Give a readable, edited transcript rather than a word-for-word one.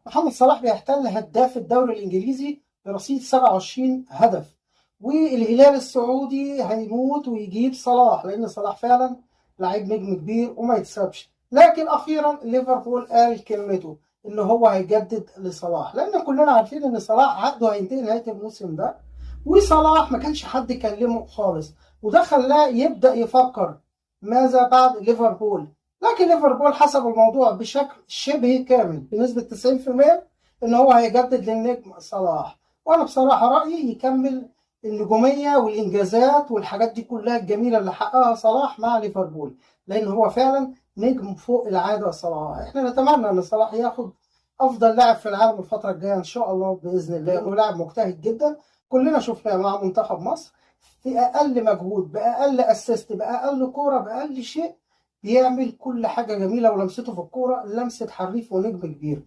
محمد صلاح بيحتل هداف الدوري الإنجليزي برصيد 27 هدف، والهلال السعودي هيموت ويجيب صلاح لأن صلاح فعلا لعيب نجم كبير وما يتسابش. لكن أخيرا ليفربول قال كلمته إن هو هيجدد لصلاح، لأن كلنا عارفين إن صلاح عقده هينتهي نهاية الموسم ده، وصلاح ما كانش حد كلمه خالص، وده خلاه يبدأ يفكر ماذا بعد ليفربول. لكن ليفربول حسب الموضوع بشكل شبه كامل بنسبة 90% ان هو هيجدد للنجم صلاح. وانا بصراحة رأيي يكمل النجومية والانجازات والحاجات دي كلها الجميلة اللي حققها صلاح مع ليفربول، لان هو فعلا نجم فوق العادة صلاح. احنا نتمنى ان صلاح ياخد افضل لاعب في العالم الفترة الجاية ان شاء الله باذن الله، هو لاعب مجتهد جدا، كلنا شفناه مع منتخب مصر في اقل مجهود، باقل assist، باقل كورة، باقل شيء بيعمل كل حاجة جميلة، ولمسته في الكورة لمسة حريف ونجم كبير.